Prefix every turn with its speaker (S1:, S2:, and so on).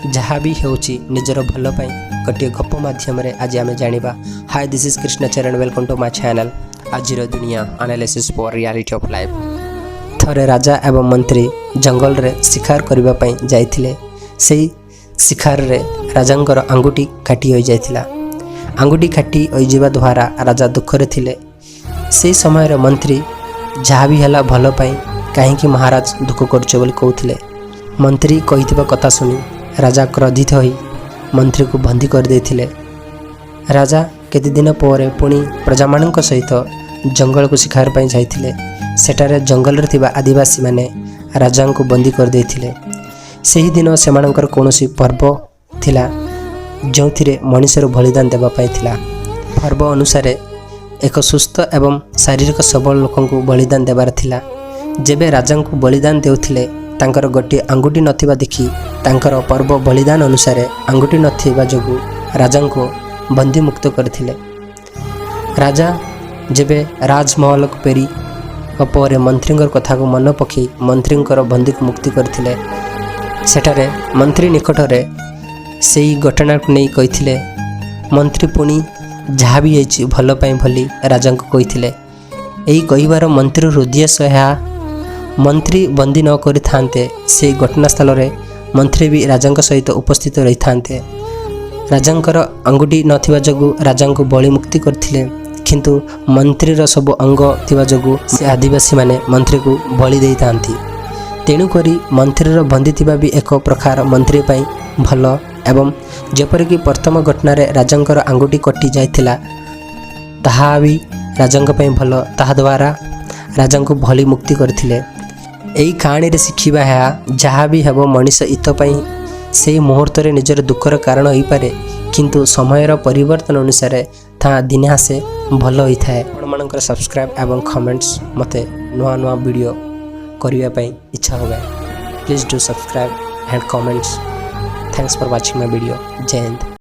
S1: ଯାହା ବି ହେଉଛି ନିଜର ଭଲ ପାଇଁ ଗୋଟିଏ ଗପ ମାଧ୍ୟମରେ ଆଜି ଆମେ ଜାଣିବା। Hi, this is Krishna Charan, welcome to my channel ଆଜିର ଦୁନିଆ, analysis for reality of life. ଥରେ ରାଜା ଏବଂ ମନ୍ତ୍ରୀ ଜଙ୍ଗଲରେ ଶିକାର କରିବା ପାଇଁ ଯାଇଥିଲେ। ସେଇ ଶିକାରରେ ରାଜାଙ୍କର ଆଙ୍ଗୁଠି କାଟି ହୋଇଯାଇଥିଲା। ଆଙ୍ଗୁଠି କାଟି ହୋଇଯିବା ଦ୍ୱାରା ରାଜା ଦୁଃଖରେ ଥିଲେ। ସେହି ସମୟରେ ମନ୍ତ୍ରୀ ଯାହା ବି ହେଲା ଭଲ ପାଇଁ, କାହିଁକି ମହାରାଜ ଦୁଃଖ କରୁଛ ବୋଲି କହୁଥିଲେ। ମନ୍ତ୍ରୀ କହିଥିବା କଥା ଶୁଣି ରାଜା କ୍ରୋଧିତ ହୋଇ ମନ୍ତ୍ରୀକୁ ବନ୍ଦୀ କରିଦେଇଥିଲେ। ରାଜା କେତେଦିନ ପରେ ପୁଣି ପ୍ରଜାମାନଙ୍କ ସହିତ ଜଙ୍ଗଲକୁ ଶିକାର ପାଇଁ ଯାଇଥିଲେ। ସେଠାରେ ଜଙ୍ଗଲରେ ଥିବା ଆଦିବାସୀମାନେ ରାଜାଙ୍କୁ ବନ୍ଦୀ କରିଦେଇଥିଲେ। ସେହିଦିନ ସେମାନଙ୍କର କୌଣସି ପର୍ବ ଥିଲା, ଯେଉଁଥିରେ ମଣିଷର ବଳିଦାନ ଦେବା ପାଇଁ ଥିଲା। ପର୍ବ ଅନୁସାରେ ଏକ ସୁସ୍ଥ ଏବଂ ଶାରୀରିକ ସବଳ ଲୋକଙ୍କୁ ବଳିଦାନ ଦେବାର ଥିଲା। ଯେବେ ରାଜାଙ୍କୁ ବଳିଦାନ ଦେଉଥିଲେ, ତାଙ୍କର ଗୋଟିଏ ଆଙ୍ଗୁଠି ନଥିବା ଦେଖି ତାଙ୍କର ପର୍ବ ବଳିଦାନ ଅନୁସାରେ ଆଙ୍ଗୁଠି ନଥିବା ଯୋଗୁଁ ରାଜାଙ୍କୁ ବନ୍ଦୀମୁକ୍ତ କରିଥିଲେ। ରାଜା ଯେବେ ରାଜମହଲକୁ ଫେରି ପରେ ମନ୍ତ୍ରୀଙ୍କର କଥାକୁ ମନେ ପକାଇ ମନ୍ତ୍ରୀଙ୍କର ବନ୍ଦୀକୁ ମୁକ୍ତି କରିଥିଲେ। ସେଠାରେ ମନ୍ତ୍ରୀ ନିକଟରେ ସେଇ ଘଟଣାକୁ ନେଇ କହିଥିଲେ। ମନ୍ତ୍ରୀ ପୁଣି ଯାହା ବି ହେଇଛି ଭଲ ପାଇଁ ବୋଲି ରାଜାଙ୍କୁ କହିଥିଲେ। ଏହି କହିବାର ମନ୍ତ୍ରୀର ହୃଦୟ ଏହା ମନ୍ତ୍ରୀ ବନ୍ଦୀ ନ କରିଥାନ୍ତେ, ସେଇ ଘଟଣାସ୍ଥଳରେ ମନ୍ତ୍ରୀ ବି ରାଜାଙ୍କ ସହିତ ଉପସ୍ଥିତ ରହିଥାନ୍ତେ। ରାଜାଙ୍କର ଆଙ୍ଗୁଠି ନଥିବା ଯୋଗୁଁ ରାଜାଙ୍କୁ ବଳି ମୁକ୍ତି କରିଥିଲେ, କିନ୍ତୁ ମନ୍ତ୍ରୀର ସବୁ ଅଙ୍ଗ ଥିବା ଯୋଗୁଁ ସେ ଆଦିବାସୀମାନେ ମନ୍ତ୍ରୀକୁ ବଳି ଦେଇଥାନ୍ତି। ତେଣୁକରି ମନ୍ତ୍ରୀର ବନ୍ଦୀ ଥିବା ବି ଏକ ପ୍ରକାର ମନ୍ତ୍ରୀ ପାଇଁ ଭଲ ଏବଂ ଯେପରିକି ପ୍ରଥମ ଘଟଣାରେ ରାଜାଙ୍କର ଆଙ୍ଗୁଠି କଟି ଯାଇଥିଲା, ତାହା ବି ରାଜାଙ୍କ ପାଇଁ ଭଲ। ତାହା ଦ୍ୱାରା ରାଜାଙ୍କୁ ବଳି ମୁକ୍ତି କରିଥିଲେ। ଏହି କାହାଣୀରେ ଶିଖିବା ଏହା, ଯାହା ବି ହେବ ମଣିଷ ହିତ ପାଇଁ। ସେହି ମୁହୂର୍ତ୍ତରେ ନିଜର ଦୁଃଖର କାରଣ ହୋଇପାରେ, କିନ୍ତୁ ସମୟର ପରିବର୍ତ୍ତନ ଅନୁସାରେ ତାହା ଦିନେ ଆସେ ଭଲ ହୋଇଥାଏ। ଆପଣମାନଙ୍କର ସବସ୍କ୍ରାଇବ୍ ଏବଂ କମେଣ୍ଟସ୍ ମୋତେ ନୂଆ ନୂଆ ଭିଡ଼ିଓ କରିବା ପାଇଁ ଇଚ୍ଛା ହୁଏ। Please do subscribe and comments. Thanks for watching my video. Jay Hind.